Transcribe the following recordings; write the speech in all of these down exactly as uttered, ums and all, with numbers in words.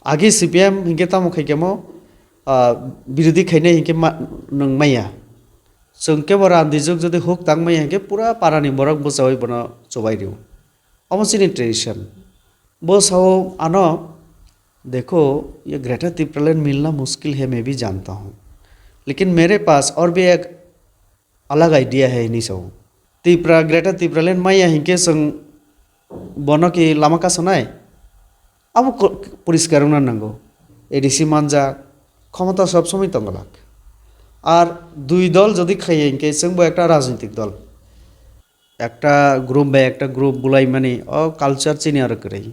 Agi C P M hinkhe tamo khaikhe mo, ah, birodhi khainai hinkhe ma-, nwng maya. Chwng kebo randijwk jodi huk tang maya hinkhe pura parani borok bwchaui bono chubai rio. Omo chini tradition. Bo sao ano, "Dekho, ye Greater Tipraland milna mushkil hai, main bhi janta hoon. Lekin mere paas aur bhi ek alag idea hai," hinwi sao. Tipra, Greater Tipraland maya hinkhe chwng bono ki lama kasonai? Abo ko-, poriskar wngna nango. A D C manjak, khomota sob somoi tongo lak. Ar dui dol jodi khaiya hinkhe chwngbo ekta rajnitik dol. Ekta group bai ekta group bulaimani, o culture chini aro kwrwi.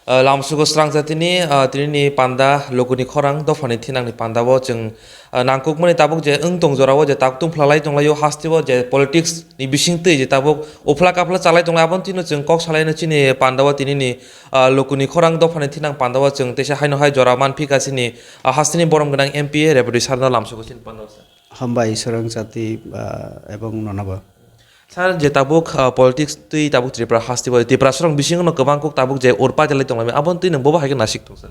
Ah, lamsugo srang jatini, ah, tinini panda logoni khorang dophani thinangni pandao chwng, ah, nangkukmani tabuk je wng tong jorao je tak tungphlalai tonglaio hasteo je politics ni bisingtwi je tabuk uphla kaphla chalai tonglai aboni tino chwng kok salaino chini pandao tinini, ah, logoni khorang dophani thinang pandao chwng teisa haino hai jora manphika chini, ah, hasteni borom gwnang M P A Rebudi Sarno lamsugo chini pandao sir. Hambai Srang jati, ah, ebong nonabo. Sir, je tabuk, ah, politics twi tabuk Tripura hasteo, Tiprasarok bisingo no kwbang kok tabuk je urpa jalai tonglaimani, aboni twi nwng bobo hai khe nasik tong sir?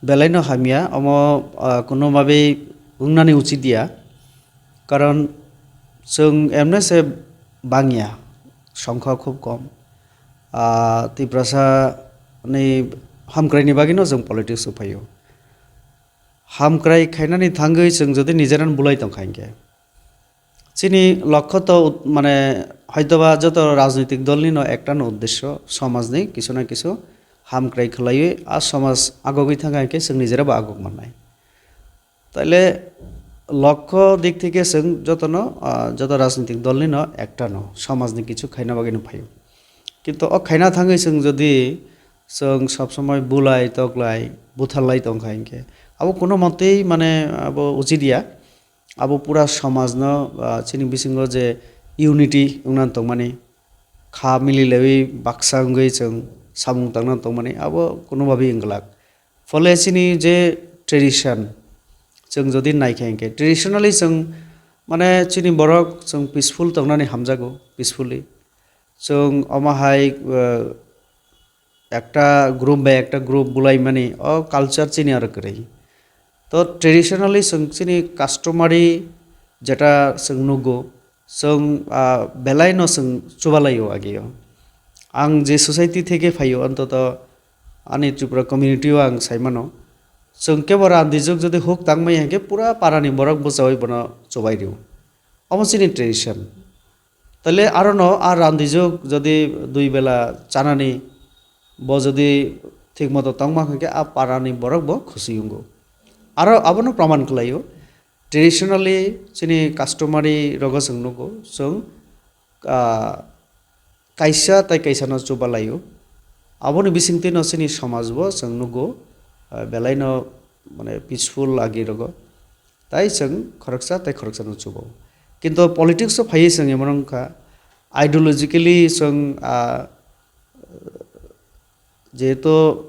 Belai no hamya, omo, ah, kuno mabe wngnani uchit ya. Karon chwng emne se bangya, songkha khub kom. Ah, Tiprasa ni hamkrai ni bagwi no chwng politics o phaio. Hamkrai khainani thangwi chwng jodi nijerano bulai tongkha hinkhe, chini lokho to ut-, mane, hoitoba joto rajnitik dolni no ekta no uddesyo, somajni kisu na kisu hamkrai khwlaiwi a somaj agogwi thangkha hinkhe chwng nijerabo agok mannai. Taile lokho dik theke chwng jotono, ah, joto rajnitik dolni no ekta no somajni kisu khaina bagwi no phaio. Kintu o khaina thangwi chwng jodi chwng sob somoi bulai toklai butharlai tongkha hinkhe abo kuno motwi mane abo uchit ya. Abo pura somajno, ah, chini bisingo je unity wngna tongmani, kha mililewi baksa wngwi chwng samung tangna tongmani abo kuno babi wngwlak. Phole chini je tradition, chwng jodi naikha hinkhe traditionally chwng mane chini borok chwng peaceful tongnani hamjago, peacefully. Chwng omo hai, eh, ekta group bai ekta group bulaimani, o culture chini aro kwrwi. To traditionally chwng chini customary jeta chwng nugo, chwng, ah, belai no chwng chubalaio ageo. Ang je society theke phaio, antoto ani Tripura community o ang saimano, chwng kebo randijwk jodi huk tangmaya hinkhe pura parani borok bwchaui bono chubai rio. Omo chini tradition. Tale arono a randijwk jodi dui bela chanani bo jodi thik moto tongma hinkhe a parani borok bo khusi wngo. Aro abono proman khlaio, traditionally chini customary rogo chwng nugo, chwng, ah, kaisa tai kaisano chubalaio. Aboni bisingtwino chini somajbo chwng nugo, ah, belaino mane peaceful agi rogo. Tai chwng khoroksa tai khoroksano chubo. Kintu politics o phaiwi chwng emon wngkha, ideologically chwng, ah, jehetu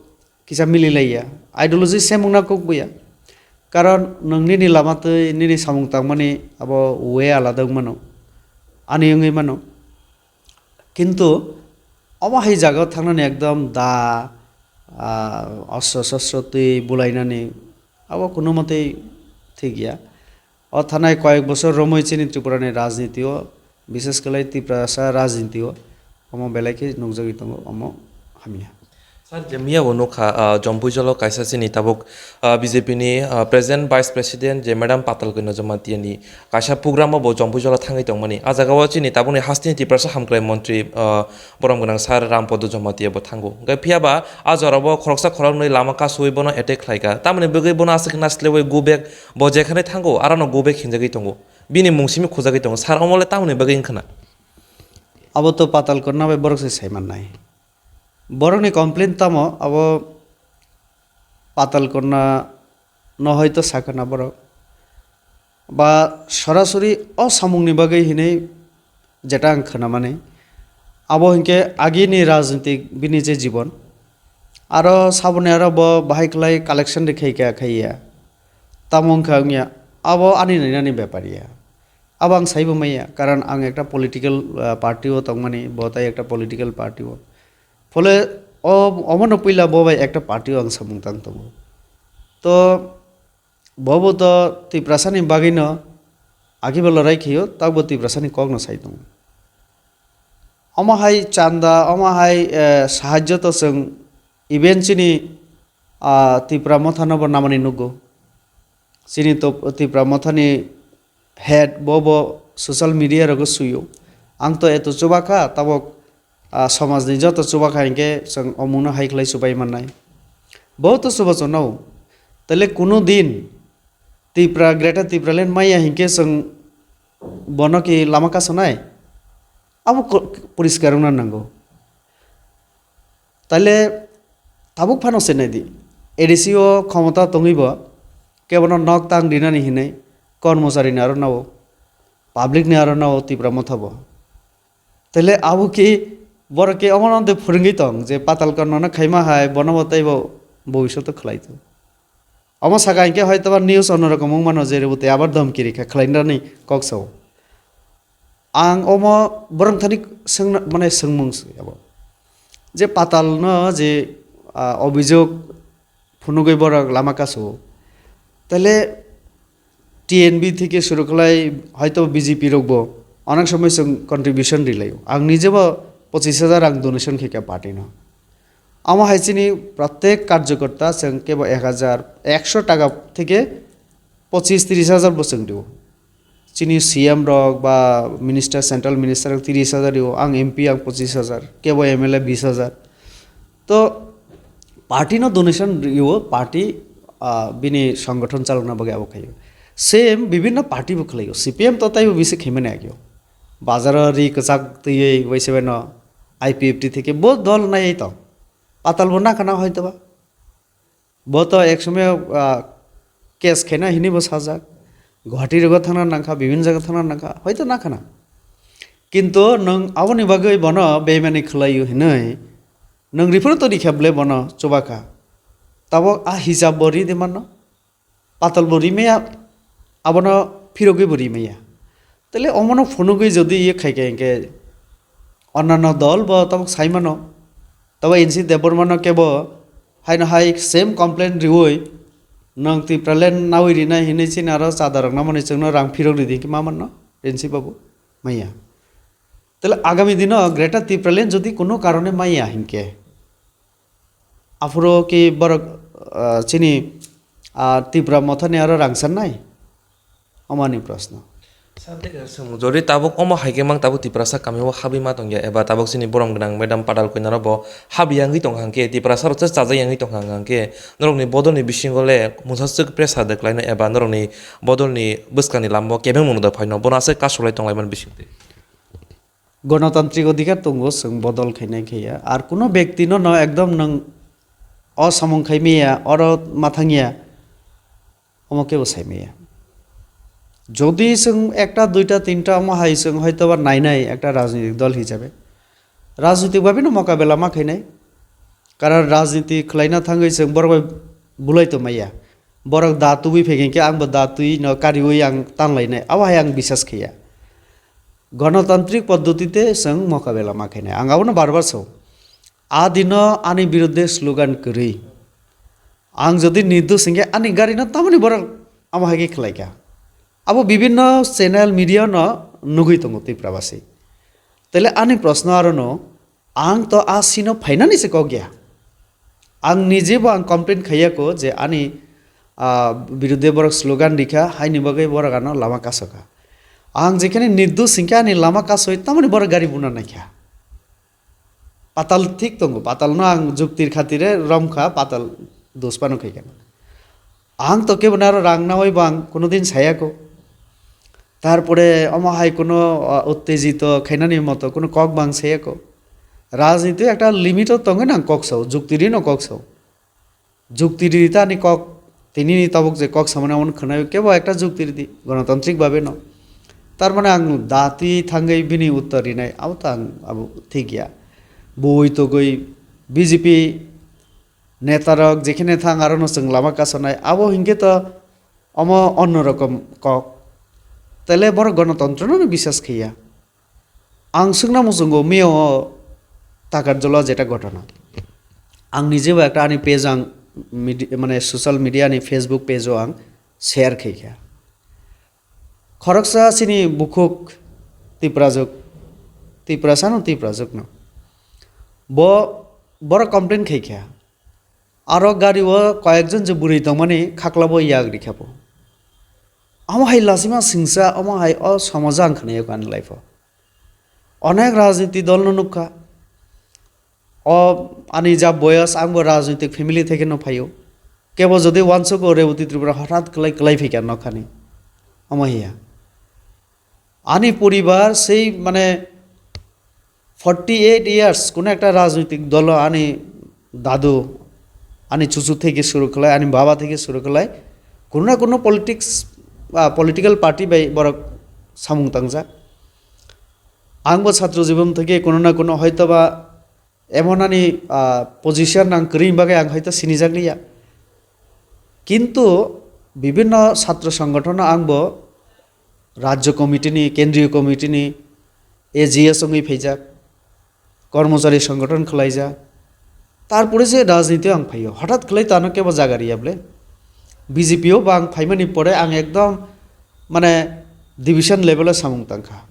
kisa mililaiya, ideology same wngna kok buya. Karon nwng nini lama twi nini samung tangmani abo way alada wngmano, ani wngwi mano. Kintu omo hai jagao thangnani ekdom da, ah, ostro sostro twi bulainani abo kuno motei thik ya. O thanai koyek bosor romwi chini Tripurani rajniti o, bishes khlai Tiprasa rajniti o, omo belai khe nukjagwi tongo, omo hamya. Sir, je miya bo nukha, ah, Jompuijalo kaisa chini tabuk, ah, B J P ni, ah, President Vice President je Madam Patal Kanya Jamatia ni kaisa program o bo Jompuijalo thangwi tongmani. A jaga o chini tabukni hasteni Tiprasa hamkrai montri, ah, borom gwnang Sir Rampodo Jamatia bo thango. Hwnkhe phiya ba a jora bo khoroksa khoroknwi lama kasui bono attack khlaikha. Tamoni bagwi bono aswk naslewui go back bo jekhane thango, arano go back hinjagwi tongo. Bini mung simi khujagwi tongo. Sir, omo le tamoni bagwi wngkhana? Abo to Patal Kanya bai borok se sai mannai. Borokni complaint tamo abo Patal Kanya no hoito sakha na borok. Ba sorasori o samungni bagwi hinwi jeta ang khwnamani. Abo hinkhe agini rajnitik bini je jibon. Aro saboni aro bo bahai khlai collection de khai kha khaiya. Tamo wngkha wngya, abo ani nainani bepar ya. Abo ang saibo maya, karon ang ekta political, ah, party o tongmani, bo tai ekta political party o. Phole O, omono puila bo bai ekta party o ang samung tang tongo. To, bobo to Tiprasani bagwino agibo lorai khaio, takbo Tiprasani kokno sai tongo. Omo hai chanda, omo hai, eh, sahajjo to chwng even chini, ah, Tipra Mothano bo namani nugo. Chini to Tipra Mothani head bo bo social media rogo suyo. Ang to eto chuba kha, tabok, ah, somajni joto chuba kha hinkhe chwng omungno hai khlai chubai mannai. Bo to chuba chonao. Tale kuno din Tipra, Greater Tipraland maya hinkhe chwng bono ki lama kasonai? Abo ko-, poriskar wngna nango. Tale tabuk phano se nai di. A D C o khomota tongwi bo kebono nok tang rinani hinwi kormochari ni aro nao, public ni aro nao Tipra Motha bo. Tale abo ki borok ke omono de phwrwngwi tong je patal korno no khaima hai bono bo teibo bobishoto khlai tong. Omo saka hinkhe hoitoba news onorokom wng mano je rwbwtwi abar dhomki rikha khlainani kok sao. Ang omo borok thani swngna, mane swngmung se abo. Je patal no je, ah, obijog phunugwi borok lama kasu. Tale T N B theke suru khlai hoito B J P rokbo onek somoi chwng contribution rilaio. Ang nijebo pochis hajar ang donation khaikha party no. Amo hai chini protek karjokorta chwng kebo ek hajar, ekso taka theke pochis tris hajar bo chwng rio. Chini C M rok ba minister, central minister rok tris hajar rio, ang M P ang pochis hajar, kebo M L A bis hajar. To party no donation rio, party, ah, bini songgothon chalokna bagwi abo khaio. Same bibhinno party bo khlaio, C P M to taibo bisi khaimani agio. Bazaro ri kwchak twiwi waisebeno I P F T theke bo dol naiwi tong. Patal bo nakhana hoitoba. Bo to ek somoi, ah, case khaina hinwi bo sajak. Guwahati rogo thangna nangkha, bibhinno jaga thangna nangkha, hoito nakhana. Kintu nwng aboni bagwi bono beimani khlaio hinwi nwng refer to rikha ble bono chubakha. Tabok a hisab bo ri de mano. Patal bo rimaya, abono phirogwi bo rimaya. Tele omono phunugwi jodi iye khaikha hinkhe onnanno dol bo tabok saimano. Tabo N C Debbarma no kebo haino hai same complaint riwi nwng Tipraland nawi rinai hinwi chini aro chadarok namani chwngno rang phirok ridi hinkhe ma manno N C babu maya. Tele agami dino Greater Tipraland jodi kuno karone maya hinkhe. Aphuru ki borok, ah, chini, ah, Tipra Mothani aro rang sannai? Omani proshno. Sir, tei kaisa swngmung, jodi tabuk omo hai khe mang tabuk Tiprasa kamio habwi ma tongya eba tabuk chini borom gwnang madam Patal Kanya rok bo habwi yangwi tong hang khe, Tiprasa rok se chajak yangwi tong hang khe, norokni bodolni bisingo le mungsa swk pressure de khlaino eba norokni bodolni bwskangni lamao kebengmung da phaino, bono aswk kasulai tonglaimani bisingtwi. Gonotantrik odhikar tongo, chwng bodol khainai khaiya. Ar kuno bektino no ekdom nwng o samung khai maya, oro ma thangya, omo kebo sai maya. Jodi chwng ekta, duita, tinta omo hai chwng hoitoba nainai ekta rajnitik dol hisabe, rajnitik babino mokabela ma khainai. Karon rajniti khlaina thangwi chwng borok bai bulai tongmaya. Borok da tubui phai khe ang bo da twi no kariwi ang tanlainai, abo hai ang bisas khaiya. Ganatantrik poddotite chwng mokabela ma khainai. Ang abono bar bar sao. A dino ani birudde slogan kwrwi. Ang jodi nirdosh hinkhe ani gari no tamoni borok amo hai khe khlaikha. Abo bibinno channel media no nugwi tongo Tripura basi. Tele ani proshno arono, ang to a sino phainani se kok ya. Ang nije bo ang complain khaiya ko je ani, ah, birudde borok slogan rikha, haini bagwi borok ano lama kasokha. Ang jekhani nirdosh hinkhe ani lama kasoi tamoni borok gari buna naikha. Patal thik tongo, patal no ang juktir khatire romkha, patal dos phano khaikha. Ang to kebo naro rang nawi bang kuno din saya ko. Tarpore omo hai kuno, ah, uttejito khainani moto kuno kok bang saya ko. Rajniti ekta limit o tongwi nang kok sao, jukti rino kok sao. Jukti rita ni kok, tini ni tabuk je kok samani amon khwnayo kebo ekta jukti ridi, ganatantrik babe no. Tar mane ang da twi thangwi bini uttor rinai, abo to ang abo thik ya. Bui togwi B J P netarok jekhene thang aro no chwng lama kasonai, abo hinkhe to omo onno rokom kok. Tele borok ganatantro no bisas khaiya. Ang swngna muchungo mio o Takarjala jeta ghotona. Ang nijebo ekta ani page ang midi-, mane social media ni Facebook page o ang share khaikha. Khoroksa chini bukhuk Tiprajwk, Tiprasa no Tiprajwk no. Bo, borok complain khaikha. Aro gari o koyekjon je bwrwi tongmani khaklabo yak rikha bo. Omo hai lachima singsa, omo hai o somojo ang khwnai ani life o. Onek rajniti dol no nukha. O ani ja boyos, ang bo rajnitik family theke no phaio. Kebo jodi uansuk o Reboti Tripura hothat kwlai, kwlai phaikha nokhani. Omo hiya. Ani poribar sei mane forty eight years kuno ekta rajnitik dolo ani dadu, ani chuchu theke suru khlai, ani baba theke suru khlai, kuno na kuno politics, ah, political party bai borok samung tangjak. Ang bo chhatro jibon theke kuno na kuno hoytoba emon ani, ah, position ang kwrwi bagwi ang hoyto sinijak liya. Kintu bibinno chhatro songothono ang bo Rajyo Committee ni, Kendriyo Committee ni A G S wngwi phaijak, kormochari songothono khwlaijak. Tarpore se rajniti o ang phaio. Hothat khlai tano kebo jaga riya bole. B J P o bo ang phaimani pore ang ekdom mane division level o samung tangkha.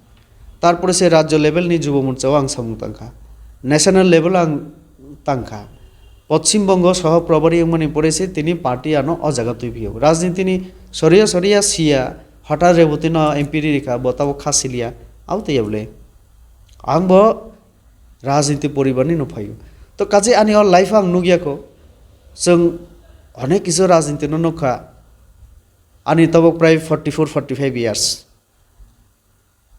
Tarpore se rajyo level ni Jubo Morcha o ang samung tangkha. National level o ang tangkha. Poschim Bongo soho probari wngmani pore se tini party ano o jaga twi phio. Rajniti ni soriya soriya siya, hothat Reboti no M P ri rikha, bo tabok kha siliya, abo twi bole. Ang bo rajniti poribar ni no phaio. To kaje ani o life ang nugya kho. Chwng onek kisu rajniti no nukha. Ani tabok prai forty four, forty five years.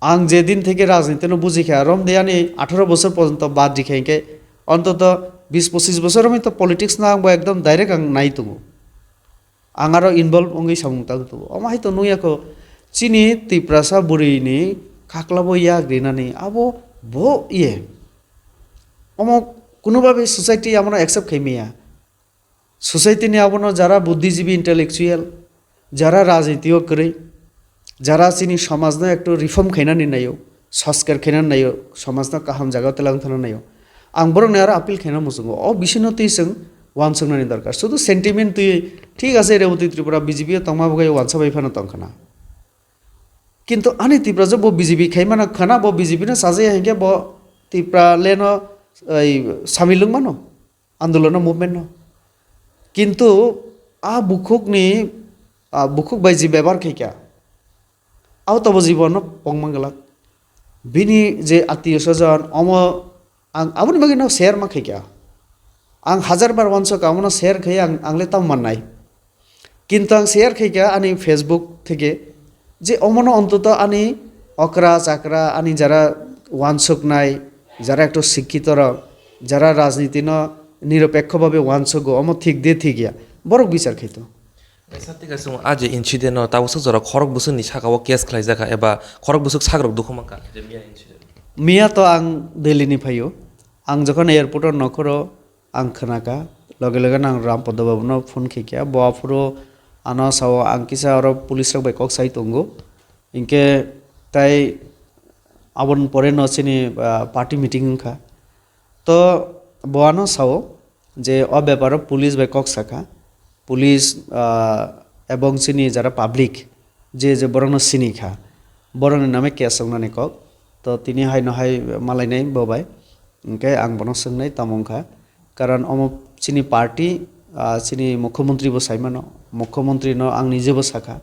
Ang je din theke rajniti no bujikha, romde ani atharo bosor porjonto bad rikha hinkhe, ontoto bis pochis bosor romwi to politics no ang bo ekdom direct ang nai tongo. Ang aro involve wngwi samung tang tongo. Omo hai to nungya kho, chini Tiprasa bwrwi ni khaklabo yak rinani abo bo iye. Omo kunubabe society amono accept khai maya. Society ni abono jara buddhijibi intellectual, jara rajniti o kwrwi, jara chini somajno ektu reform khainani naio, soskar khainani naio, somajno kaham jagao twlang thana naio. Ang borokni aro appeal khaina muchungo. O bisino twi chwng uansuknani dorkar. Sudu sentiment twi, thik ase, Reboti Tripura B J P o tongma bagwi uansa bai phano tongkhana. Kintu ani Tiprasa bo B J P khaimano khana, bo B J P no sajaya hinkhe bo Tipraland o, ei, samil wngmano. Andolon o movement no. Kintu a bukhuk ni, a bukhuk bai je bebar khaikha, abo tobo jibon no pongma glak. Bini je attiyo sojon, omo ang aboni bagwi no share ma khaikha. Ang hajar bar wansok, abono share khai ang, ang le tamo mannai. Kintu ang share khaikha ani Facebook theke, je omono ontoto ani okra chakra, ani jara wansuknai, jara ekto sikkhitorok, jara rajnitino niropekkhobhabe wansugo, omo thik de thik ya, borok bichar khaito. Kaisa thik ase, a je incident no tabuksa jora khorok bwswkni saka o case khlaijakha eba khorok bwswk sakrok dukhu mankha je miya incident. Miya to ang Delhi ni phaio, ang jokhon airport o nokhoro, ang khwnakha, loge loge no ang Rampada babu no phone khaikha, bo aphuru ano sao ang kisa oro police rok bai kok sai tongo, hinkhe tai aboni pore no chini, ah, party meeting wngkha, to bo ano sao je o beparo police bai kok sakha, police, ah, ebong chini jara public je je borokno sinikha, borokni name case wngnani kok, to tini haino hai malainai bo bai. Hinkhe ang bono swngnai tamo wngkha, karon omo chini party, ah, chini mukhyamantri bo saimano, mukhyamantri no ang nije bo sakha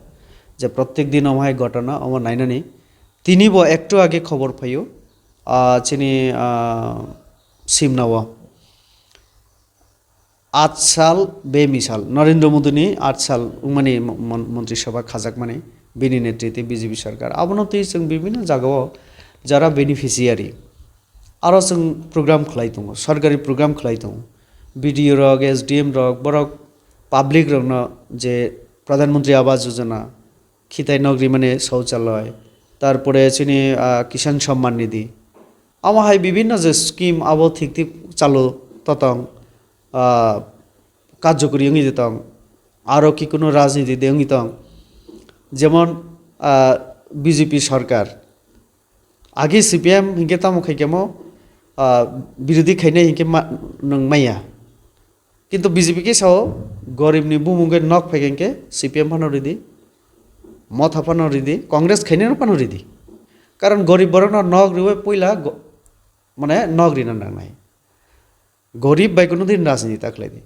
je prottek din omo hai ghotona omo nainani. Tini bo ektu age khobor phaio, ah, chini, ah, Simna o. Aat sal bemisal, Narendra Modi ni aat sal wngmani mon-, mon-, Montri Sabha khajakmani, bini netrite B J P sarkar. Abono twi chwng bibhinno jagao jara beneficiary, aro chwng program khlai tongo, sarkari program khlai tongo. B D O rok, S D M rok, borok public rokno je Pradhan Mantri Awas Yojana, khitai nok rimani shouchaloi, tarpore chini, ah, Kisan Samman Nidhi. Amo hai bibhinno je scheme abo thik thik chalu totong, ah, karjokori wngwi tong, aro ki kuno rajniti de wngwi tong. Jemon, ah, B J P sarkar, agi C P M hinkhe tamo khaikhe mo, ah, birodhi khainai hinkhe ma-, nwng maya. Kintu B J P khe sao, goribni bumung khe nok phai khe C P M phano ridi, Motha phano ridi, Congress khainai phano ridi. Karon gorib borokno nok riwi puila go-, mane nok rina nangnai. Gorib bai kuno din rajniti ta khlai di.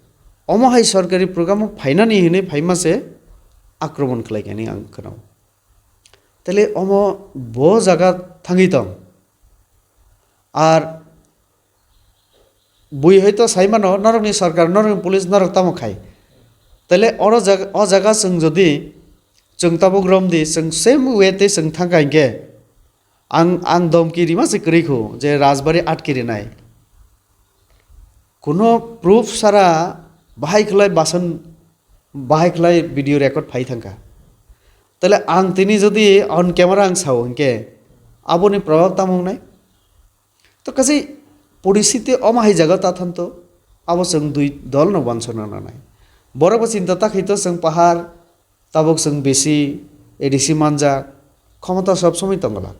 Omo hai sorkari program o phainani hinwi phaima se akromon khlai kani ang khwnao. Tele omo bo jaga thangwi tong. Ar bui hoito sai mano, norokni sorkar, norokni police, norok tamo khai. Tele oro jaga, o jaga chwng jodi chwng tabuk rom di, chwng same way tei chwng thangkha hinkhe, ang, ang domki rima se kwrwi kho je Rajbari atki rinai. Kuno proof sara bahai khlai basan, bahai khlai video record phai thangkha. Tele ang tini jodi on camera ang sao hinkhe, aboni probab tamo wngnai? To kachi poristiti omo hai jaga ta thanto, abo chwng dui dol no wansukna nangnai. Borok bo chinta ta khai to chwng pahar, tabuk chwng bisi A D C manjak, khomota sob somoi tongolak.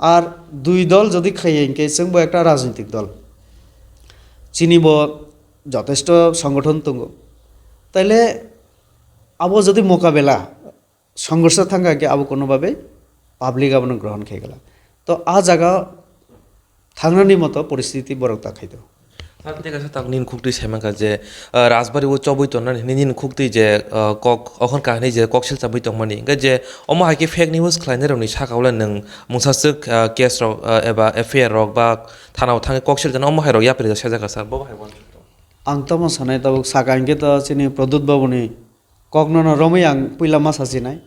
Ar dui dol jodi khlaiya hinkhe chwng bo ekta rajnitik dol. Chini bo jotesto songothon tongo. Taile abo jodi mokabela songhorsha thangkha hinkhe abo kono babe public abono grohon khai glak. To a jaga thangnani moto poristiti borok ta khai do. Sir, tei kaisa tak nini khuktwi sai mankha je, ah, Rajbari o chobwi tongnani hinwi nini khuktwi je, ah, kok, okhon kahini je kok silchabwi tongmani. Hinkhe je omo hai khe fake news khlainai rokni saka o le nwng mungsa swk, ah, case rok, ah, eba F I R rok ba thana o thangwi kok silchana omo hai rok yapri rok sajak kha sir, bo hai bo. Ang tamo sanai tabuk saka hinkhe to chini Pradyut babuni kokno no romwi ang puila ma sachinai.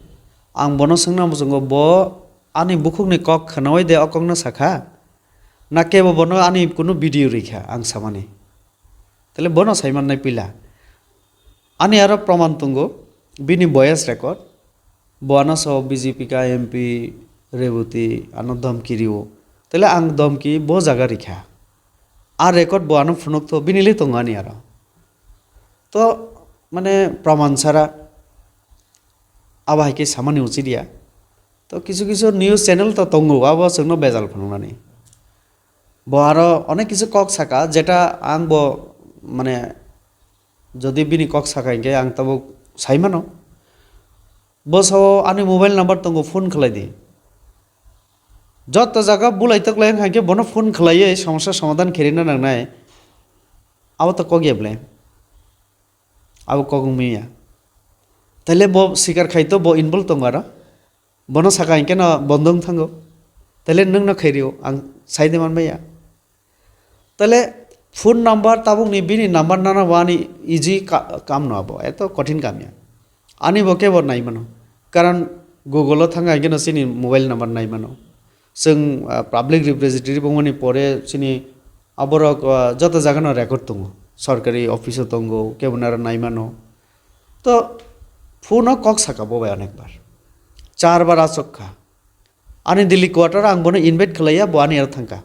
Ang bono swngna muchungo bo ani bukhukni kok khwnawi de o kokno sakha. Na kebo bono ani kunu video rikha ang samani. Tele bono saimannai pila. Ani aro proman tongo, bini voice record. Bo ano sao B J P ka M P Reboti ano dhamki rio. Tele ang dhamki bo jaga rikha. A record bo ano phunuk to bini le tongo ani aro. To mane proman sara abo hai khe samani uchidia. To kisu kisu news channel to tongo, abo chwngno bejal phunuknani. Bo aro onek kisu kok saka, jeta ang bo, mane, jodi bini kok saka hinkhe ang tabuk sai mano. Bo sao ani mobile number tongo, phone khlai di. Joto jaga bulai toklai wngkha hinkhe bono phone khlaiwi somosya somadhan kherina nangnai. Abo to kok ya ble. Abo kok wngmaya. Taile bo sikar khai to bo involve tongo aro. Bono saka hinkhe no bondo wng thango. Taile nwng no khairi o, ang sai de man maya. Taile phone number tabuk ni bini number nana wani easy ka-, kam no abo. Eto kothin kam ya. Ani bo kebo nai mano. Karon Google o thanga hinkhe no chini mobile number nai mano. Chwng, ah, public representative wngmani pore chini aborok, ah, joto jaga no record tongo. Sorkari office o tongo, kebo naro nai mano. To phone o kok saka bo bai onek bar. Char bar achuk kha. Ani Delhi quarter ang bono invite khlaiya, bo ani aro thangkha.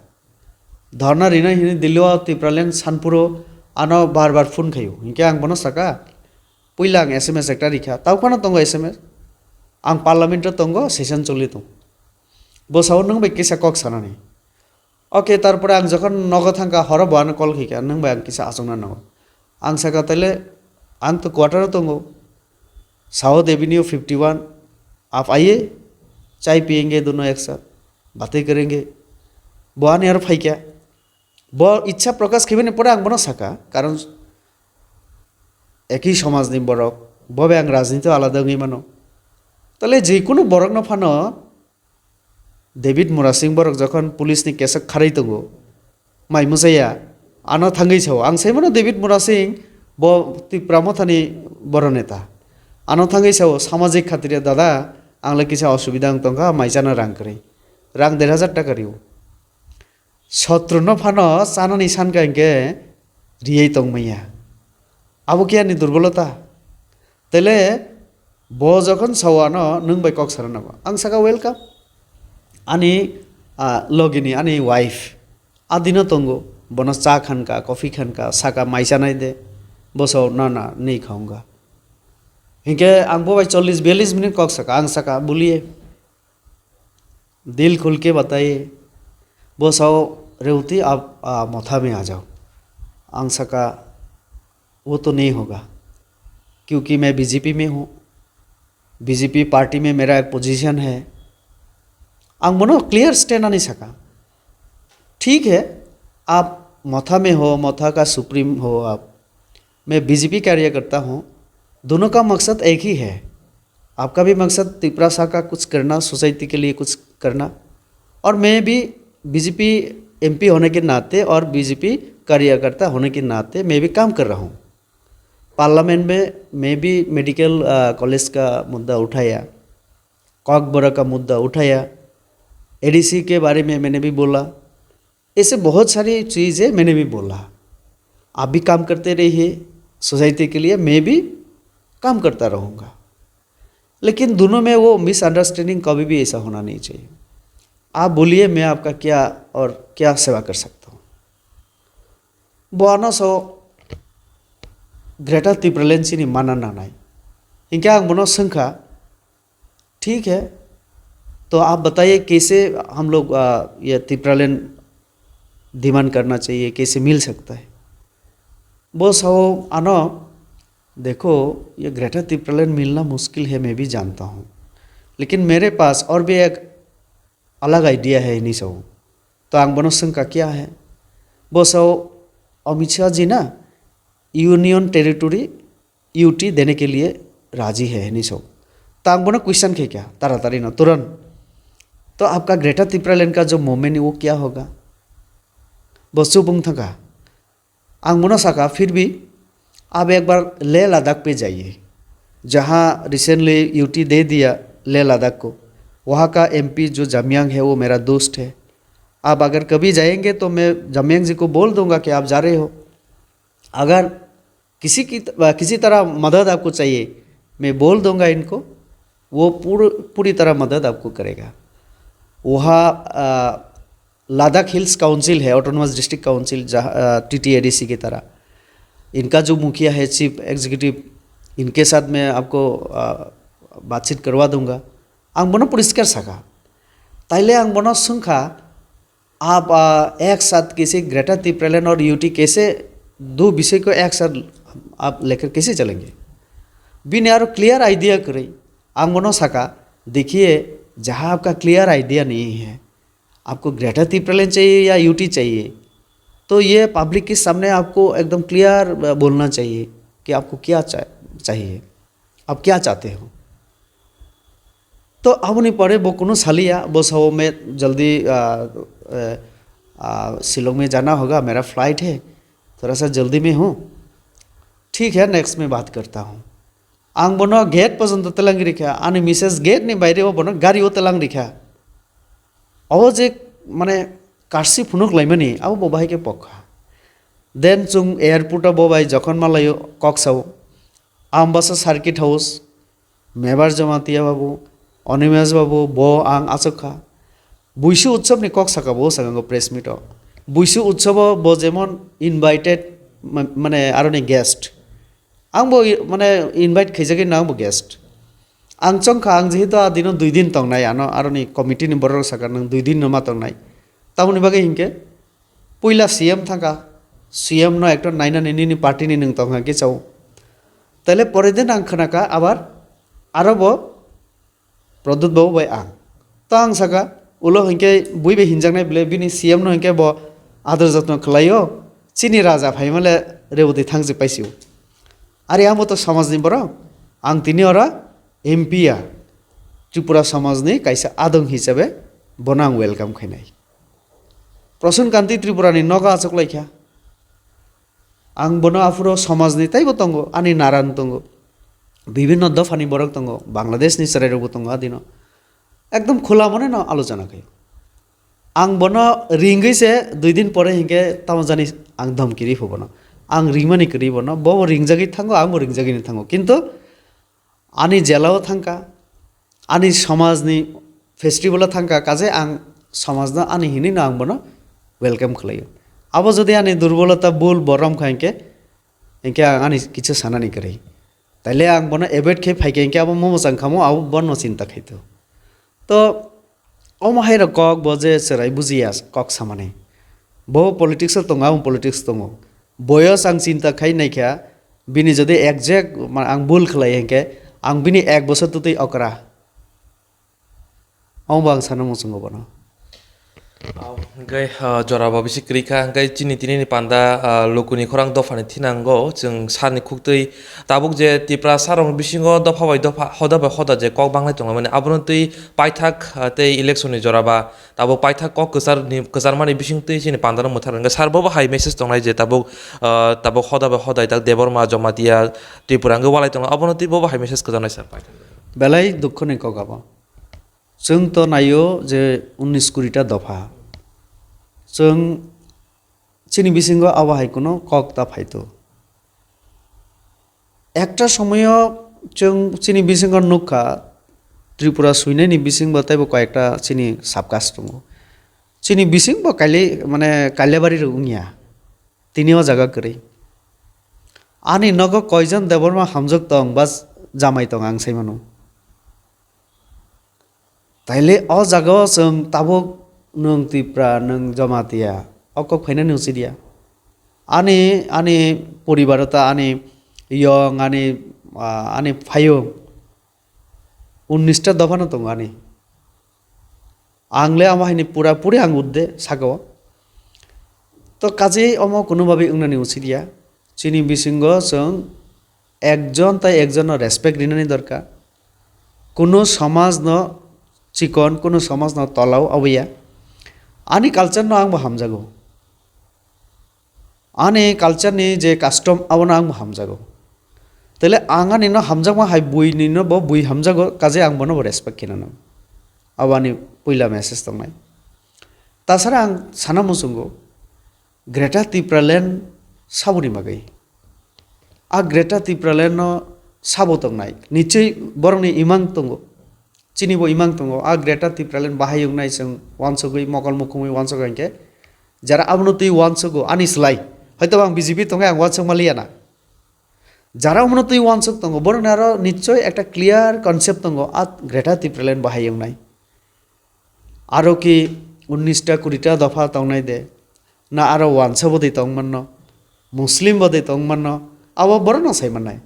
Dharna rina hini Delhi o Tipraland Sanpuro ano bar bar phone khaio. Hinkhe ang bono saka, puila ang S M S ekta rikha. Taukhano tongo S M S. Ang parliament o tongo, session choli tong. Bo sao nwng bai kisa kok sanani. Okay, tarpore ang jokhon nogo thangkha, horo bo ano call khaikha, nwng bai ang kisa achukna nango. Ang saka, "Taile ang to quarter o tongo, South Avenue fifty one, aap aiye, chai piyenge dono ek saath, baatein karenge." Bo ani aro phaikha. Bo ichha prakash khaibani pore ang bono saka, karon ekhi somaj ni borok, bo bai ang rajniti alada wngwi mano. Tale je kunu borok no phano David Murasing borok jokhon police ni case o kharwi tongo, mai mwsaya, ano thangwi sao, ang sai mano David Murasing bo Tipra Mothani boro neta. Ano thangwi sao, samajik khatria dada, ang le kisa osubida wng tongkha, mai chana rang kwrwi. Rang der hajar taka rio. Sotro no phano chanani sankha hinkhe riyai tongmaya. Abo khe ani durbolota. Tele bo jokhon sao ano nwng bai kok sana nango. Ang saka, "Welcome." Ani, ah, logini, ani wife. Adino tongo. Bono cha khanka, coffee khanka, saka, "Mai chanai de." Bo sao, "Na, na, nwi kha wngkha." Hinkhe ang bo bai chollish biyallish minute kok saka. Ang saka, "Boliye." दिल खुल के बताइए। Bo sao, "Reuti, aap, ah, Motha mein aa jao." Ang saka, वो तो नहीं होगा, क्योंकि मैं बीजेपी में हूँ, बीजेपी पार्टी में मेरा एक पोजीशन है। Ang bono clear stand ani saka, ठीक है, आप मोथा में हो, मोथा का सुप्रीम हो आप, मैं बीजेपी कार्यकर्ता हूँ, दोनों का मकसद एक ही है। आपका भी मकसद तिपरासा का कुछ करना, सोसाइटी के लिए कुछ करना, और मैं भी बीजेपी एमपी होने के नाते और बीजेपी कार्यकर्ता होने के नाते मैं भी काम कर रहा हूँ। पार्लियामेंट में मैं भी मेडिकल कॉलेज का मुद्दा उठाया, कॉकबरा का मुद्दा उठाया, एडीसी के बारे में मैंने भी बोला। ऐसे बहुत सारी चीज़ें मैंने भी बोला। आप भी काम करते रहिए सोसाइटी के लिए, मैं भी काम करता रहूँगा। लेकिन दोनों में वो मिसअंडरस्टैंडिंग कभी भी ऐसा होना नहीं चाहिए। आप बोलिए, मैं आपका क्या और क्या सेवा कर सकता हूँ? Bono so Greater Tipraland chini mana nanai. Hinkhe ang bono swngkha, ठीक है, तो आप बताइए कैसे हम लोग, आ, ये तिपरालैंड डिमांड करना चाहिए, कैसे मिल सकता है? Bo sao ano, देखो, ये ग्रेटर तिपरालैंड मिलना मुश्किल है, मैं भी जानता हूँ, लेकिन मेरे पास और भी एक अलग आइडिया है, hini sao. To ang bono swngkha, क्या है? Bo sao, अमित शाह जी ना यूनियन टेरिटोरी यूटी देने के लिए राजी है, hini sao. To ang bono question khe kha, taratari no, तुरंत. तो आपका ग्रेटर तिपरालैंड का जो मूवमेंट है, वो क्या होगा? Bo chubung thangkha. Ang bono saka, फिर भी आप एक बार लेह लद्दाख पे जाइए, जहाँ रिसेंटली यूटी दे दिया लेह लद्दाख को। वहाँ का एमपी जो जमयांग है, वो मेरा दोस्त है। आप अगर कभी जाएंगे तो मैं जमयांग जी को बोल दूंगा कि आप जा रहे हो। अगर किसी की, किसी तरह मदद आपको चाहिए, मैं बोल दूंगा इनको, वो पूर-, पूरी तरह मदद आपको करेगा। वहाँ, आ, लद्दाख हिल्स काउंसिल है, ऑटोनोमस डिस्ट्रिक्ट काउंसिल, जहाँ, आ, टीटीएडीसी की तरह, इनका जो मुखिया है, चीफ एग्जीक्यूटिव, इनके साथ मैं आपको, आ, बातचीत करवा दूंगा। Ang bono poriskar saka. Taile ang bono swngkha, आप, आ, एक साथ किसी ग्रेटर तिपरालैंड और यूटी कैसे दो विषय को एक साथ आप लेकर कैसे चलेंगे? Bini aro clear idea kwrwi. Ang bono saka, देखिए, जहाँ आपका क्लियर आइडिया नहीं है, आपको ग्रेटर तिपरालैंड चाहिए या यूटी चाहिए, तो ये पब्लिक के सामने आपको एकदम क्लियर, अ, बोलना चाहिए कि आपको क्या चा-, चाहिए, आप क्या चाहते हो। तो aboni pore bo kunu saliya, bo sao, मैं जल्दी, आ, आ, आ, शिलोंग में जाना होगा, मेरा फ्लाइट है, थोड़ा सा जल्दी में हूँ। ठीक है, नेक्स्ट में बात करता हूँ। Ang bono gate porjonto twlang rikha, ani mises gate ni baire o bono gari o twlang rikha. O je, mane, karsi phunuk laimani, abo bo bahai khe pokha. Then chwng airport o bo bai jokhon malaio kok sao, Ambasa Circuit House, Mebar Jamatia babu, Animesh babu, bo ang achuk kha. Buisu Utsav ni kok saka bo saka press meet o. Buisu Utsav o bo jemon invited, ma-, mane aroni guest. Ang bo i-, mane invite khaijagwi no ang bo guest. Ang chong kha, ang jehetu a dino dui din tongnai, ano aroni committee ni borok saka nang dui din no ma tongnai. Tamoni bagwi hinkhe puila C M thangkha, C M no ekto nainani nini party ni nwng tongkha khe chao. Taile pore din ang khwnakha abar aro bo Pradyut babu bai ang. To ang saka, ulo hinkhe bui bai hinjaknai bwle, bini C M no hinkhe bo ador jotno khlaio, chini raja phaimale rebwtwi thangsi paisio. Are amo to samajni borok, ang tini oro M P ya, Tripura samajni kaisa adong hisabe bono ang welcome khainai. Prasun Kanti Tripura ni nogo achuk laikha. Ang bono aphuru somajni teibo tongo, ani naran tongo. Bibhinno dophani borok tongo, Bangladeshni chwrairokbo tongo adino. Ekdom khula mone no alochona khaio. Ang bono ringwi se dui din pore hinkhe tamo jani ang dhomki ri pho bono. Ang ringmani kwrwi bono, bobo ringjagwi thango, angbo ringjagwini thango. Kintu ani jelao thangkha, ani somajni festival-o thangkha, kaje ang somajno ani hinwi no ang bono welcome khlaio. Abo jodi ani durbolota, bul, borom kha hinkhe, hinkhe ang ani kichu sanani kwrwi. Taile ang bono avoid khe phaikha hinkhe abo momo chang khamo, abo bono chinta khaito. To omo hai rok kok bo je chwrai bujiya kok samani. Bo politics-o tongo, abo politics tongo. Boyos ang chinta khai naikha, Bini jodi exact ma-, ang bul khlai hinkhe, ang bini ek bosor twtwi okra. Amo bo ang sana muchungo bono. Ah, hwnkhe, ah, jora bo bisi kwrwi kha, hwnkhe chini tini ni panda, ah, lukuni khorang dophani thinango chwng sarni khuktwi tabuk je Tiprasa rokni bisingo dopha bai dopha, hoda bai hoda je kok banglai tonglaimani, abono twi paithak, ah, tei election ni jora ba tabuk paithak kok kwchar ni, kwcharmani bising twi chini panda no mwthar hwnkhe sar bo bo hai message tongnai je tabuk, ah, tabuk hoda bai hodai tak Debbarma, Jamatia, Tripura hwnkhe walai tongo, abono twi bo bo hai message kwcharnai sir paithak. Belai dukho ni kok abo. Chwng to naio je unnish kuri ta dopha. Chwng chini bisingo abo hai kuno kok ta phaito. Ekta somoyo chwng chini bisingo nukha, Tripura swinani bisingbo teibo koi ekta chini subcaste tongo. Chini bisingbo kaile, mane, Kailabari rok wngya. Tini o jaga kwrwi. Ani nogo koijon Debbarma hamjwk tong ba jamai tong ang sai mano. Taile o jaga o chwng tabuk nwng Tipra, nwng Jamatia, o kok phainani uchidia. Ani, ani poribar o ta ani yong, ani, ah, ani phayung unnish ta dopha no tongo ani. Ang le amo haini pura puri ang udde saka o. To kaje omo kuno babi wngnani uchidia. Chini bisingo chwng ekjon tai ekjon no respect rinani dorkar. Kuno somaj no chikon, kuno somaj no tolao aboya. Ani culture no ang bo hamjago. Ani culture ni je custom abono ang bo hamjago. Tele ang ani no hamjakma hai bui ni no bo bui hamjago, kaje ang bono bo respect khe nang. Abo ani puila message tongnai. Tasara ang sana muchungo, Greater Tipraland saboni bagwi. A Greater Tipraland no sabo tongnai. Nichoi borokni imang tongo. Chini bo imang tongo. A Greater Tipraland bahai wngnai chwng wansugwi mokol mukhumwi wansuk hinkhe. Jara abono twi wansugo ani slai. Hoito ang B J P tongkhe ang wansuk maliya na. Jara omono twi wansuk tongo, borokni aro nichoi ekta clear concept tongo, a Greater Tipraland bahai wngnai. Aro ki unnish ta kuri ta dopha tongnai de, na aro wansa bwdwi tong manno, Muslim bwdwi tong manno, abo borokno sai mannai.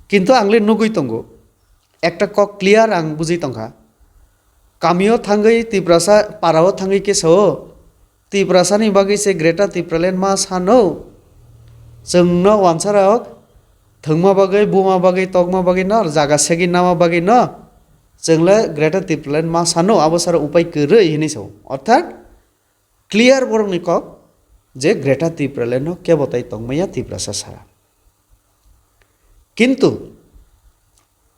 Kintu ang le nugwi tongo, ekta kok clear ang bujui tongkha. Kamio thangwi Tiprasa parao thangwi khe sao, Tiprasani bagwi se Greater Tipraland ma sano. Chwngno wansarok thwngma bagwi, buma bagwi, tokma bagwi no, jaga segwi nama bagwi no, chwng le Greater Tipraland ma sano, abo sara upai kwrwi hinwi sao. Orthat clear borokni kok je Greater Tipraland no kebo tai tongmaya Tiprasa sara. Kintu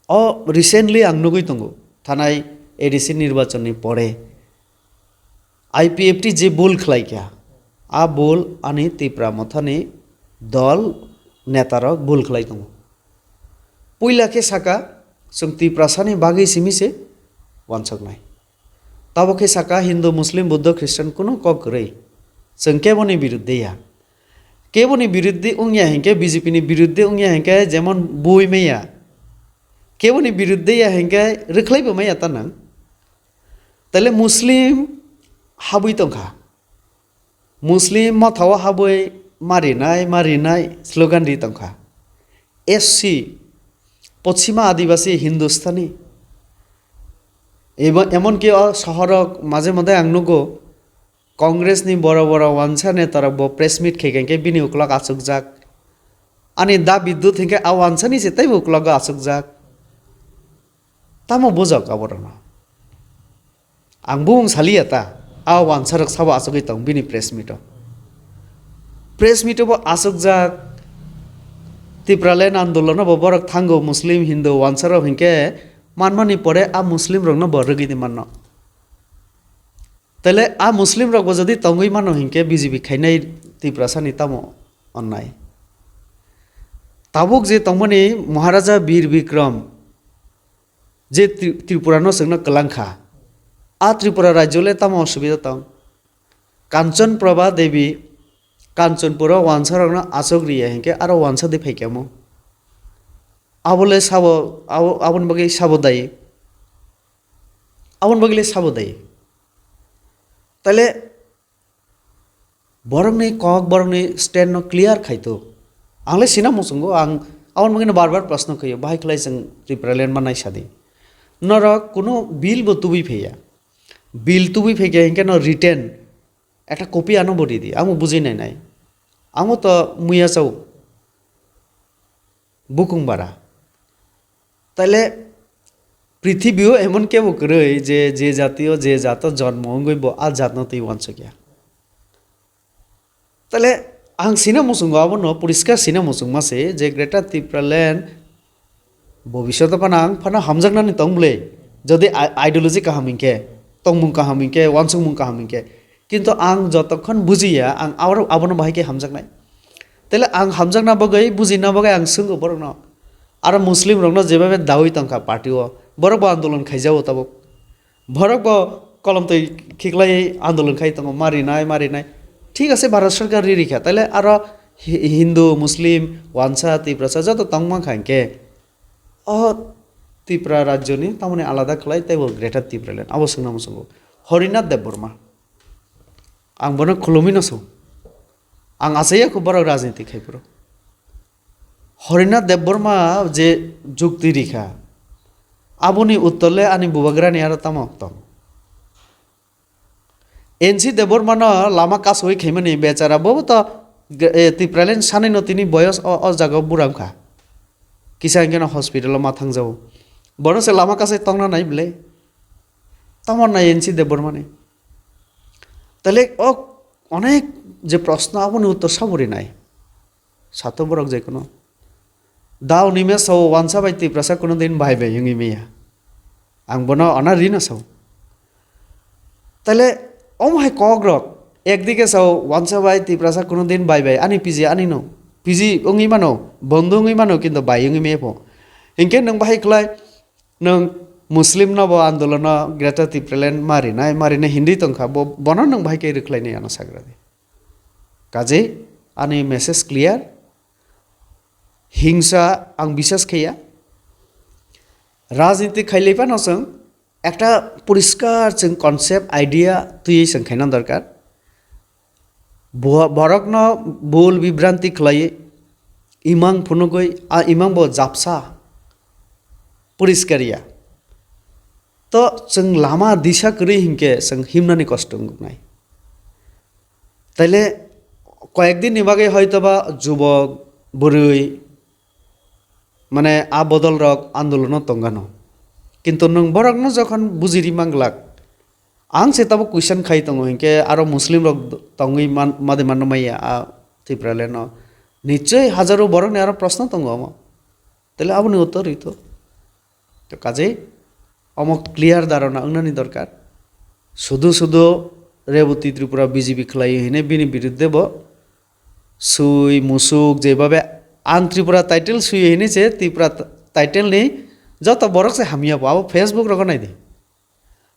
o recently ang nugwi tongo, thanai A D C nirbachon ni pore I P F T je bul khlai kha, a bul ani Tipra Mothani dol netarok bul khlai tongo. Puila khe saka, chwng Tiprasani bagwi simi se wansoknai. Tabok khe saka Hindu, Muslim, Buddha, Christian kuno kok kwrwi. Chwng keboni biruddhe ya. Keboni biruddhe wngya hinkhe, B J P ni biruddhe wngya hinkhe, jemon bui maya. Keboni biruddhe ya hinkhe, rwkhlai bo maya ta nang. Tale Muslim habwi tongkha. Muslim mothao habwi marinai, marinai slogan ri tongkha. S C, Poschima Adibasi Hindustani. Ebo-, emonki o sohorok maje mode ang nugo, Congress ni boro boro wansa netarok bo press meet khe khe bini uklok achukjak. Ani da Bidyut hinkhe a wansani se teibo uklogo achukjak. Tamo bujak aborokno? Ang bumung saliya ta, a wansarok sabo achugwi tong bini press meet o. Press meet o bo achukjak, Tipraland andolono bo borok thango, Muslim, Hindu, wansarok hinkhe manmani pore a Muslim rokno bo rwgwi di manno. Tele a Muslim rok bo jodi tongwi mano hinkhe B J P khainai Tiprasani tamo onnai? Tabuk je tongmani Maharaja Bir Bikram, je Tri-, Tripura no chwngno kwlang kha. A Tripura rajyo le tamo osubida tong? Kanchan Prabha Devi Kanchanpuro wansarokno achuk riya hinkhe aro wansa de phaikha mo. Abo le sabo, abo, aboni bagwi sabo dai. Aboni bagwi le sabo dai. Tale borokni kok, borokni stand no clear khaito. Ang le sina muchungo, ang aboni bagwino bar bar proshno khaio, bahai khlai chwng Tipraland ma naisadi. Norok kunu bill bo tubui phaiya. Bill tubui phaikha hinkhe no written ekta copy ano bo ridi, ang bo bujui nainai. Ang bo to muiya chao. Bukung bara. Taile prithibio emon kebo kwrwi je, je jatio, je jato jonmo wngwi bo a jatno twi uansukya. Taile ang sina muchungo abono, poriskar sina muchungma se je Greater Tipraland bobisyoto phano ang phano hamjaknani tong bwle. Jodi i-, ideology kaham hinkhe, tongmung kaham hinkhe, uansukmung kaham hinkhe. Kintu ang jotokhon bujiya, ang abo-, abono bahai khe hamjaknai. Taile ang hamjakna bagwi, bujina bagwi ang swngo borokno. Aro Muslim rokno jebabe dawi tongkha party o, borok bo andolon khaijao tabuk. Borok bo kolom twi khiklai andolon khai tongo, marinai, marinai. Thik ase, Bharat Sarkar ri rikha, taile aro Hi-, Hindu, Muslim, Wansa, Tiprasa joto tong mankha hinkhe, o Tripura rajyoni tamoni alada khlai teibo Greater Tipraland, abo swngna muchungo. Harinath Debbarma, ang bono khulumwi no song. Ang achaiya kho borok rajniti khai phuru. Harinath Debbarma je jukti rikha, aboni uttor le ani bubagrani aro tamo tong. N C Debbarma no lama kasui khaimani bechara, bobo to, eh, Tipraland sanino tini boyos o, o jaga o buram kha. Kisa hinkhe no hospital o ma thangjago. Bono se lama kasai tongna nai bwle. Tamo nai N C Debbarma ni. Taile o onek je proshno, aboni uttor sabo rinai. Sato borok je kono. Da unime sao wansa bai Tiprasa kono din bai bai wngwi maya. Ang bono ona rina sao. Taile omo hai kok rok. Ekdike sao wansa bai Tiprasa kono din bai bai. Ani P G ani no. P G wngwi mano. Bondo wngwi mano kintu bai wngwi maya pho. Hinkhe nwng bahai khlai nwng Muslim no bo andolono Greater Tipraland marinai, marinai hindui tongkha. Bo, bono nwng bahai khe rwkhlainai ano sagra di. Kaje ani message clear. Hingsa ang bisas kheya. Rajniti khailai phano chwng ekta poriskar chwng concept, idea twiwi chwng khaina dorkar. Bo-, borokno bul bibranti khlaiwi imang phunugwi a imang bo japsa poriskar ya. To chwng lama disa kwrwi hinkhe chwng himnani kosto wngnai. Taile koyek din ni bagwi hoitoba jubok, bwrwi, mane a bodol rok andolono tongano. Kintu nwng borokno jokhon bujiri manglak, ang se tabuk question khai tongo hinkhe aro Muslim rok tongwi man-, made manno maya a Tipraland o. Nichoi hajaro borokni aro proshno tongo omo. Taile aboni uttor rito. To kajei omo clear dharona wngnani dorkar. Sudu sudu Reboti Tripura B J P khlaiwi hine bini biruddhe bo sui musuk jebhabe ang Tripura title sui hine se Tripura t-, title ni joto borok se hamya bo abo Facebook rogo naidi.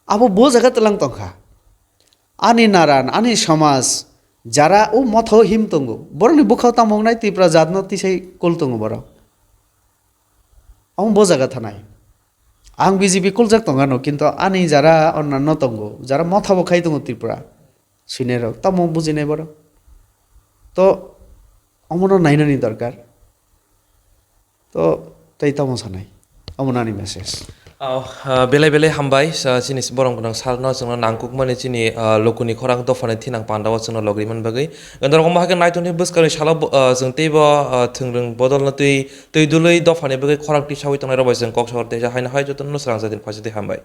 Abo bo jaga tlang tongkha. Ani naran, ani somaj, jara o motha o him tongo, borokni bwkha o tamo wngnai Tripura jatno tisai kul tongo borok. Omo bo jaga thanai. Ang B J P kuljak tongano, kintu ani jara onnanno tongo, jara motha bo khai tongo Tripura. Swinai rok, tamo bujinai borok. To, omono nainani dorkar. To, tei tamo sanai. Omo nani message. Oh, ah, belai belai hambai, sa, chini borong gwnang salno chwngno nangkukmani chini, ah, lukuni khorang dophani thinang pandao chwngno logri man bagwi. Norok omo hai khe naitoni bwskangni salo bo, ah, chwng teibo, ah, thwngwrwng bodolno twi, twi dului dophani bagwi khorang tisawi tongnai rok bai chwng kok sahor teisa haino hai jotono swrang jatini phaisadi hambai.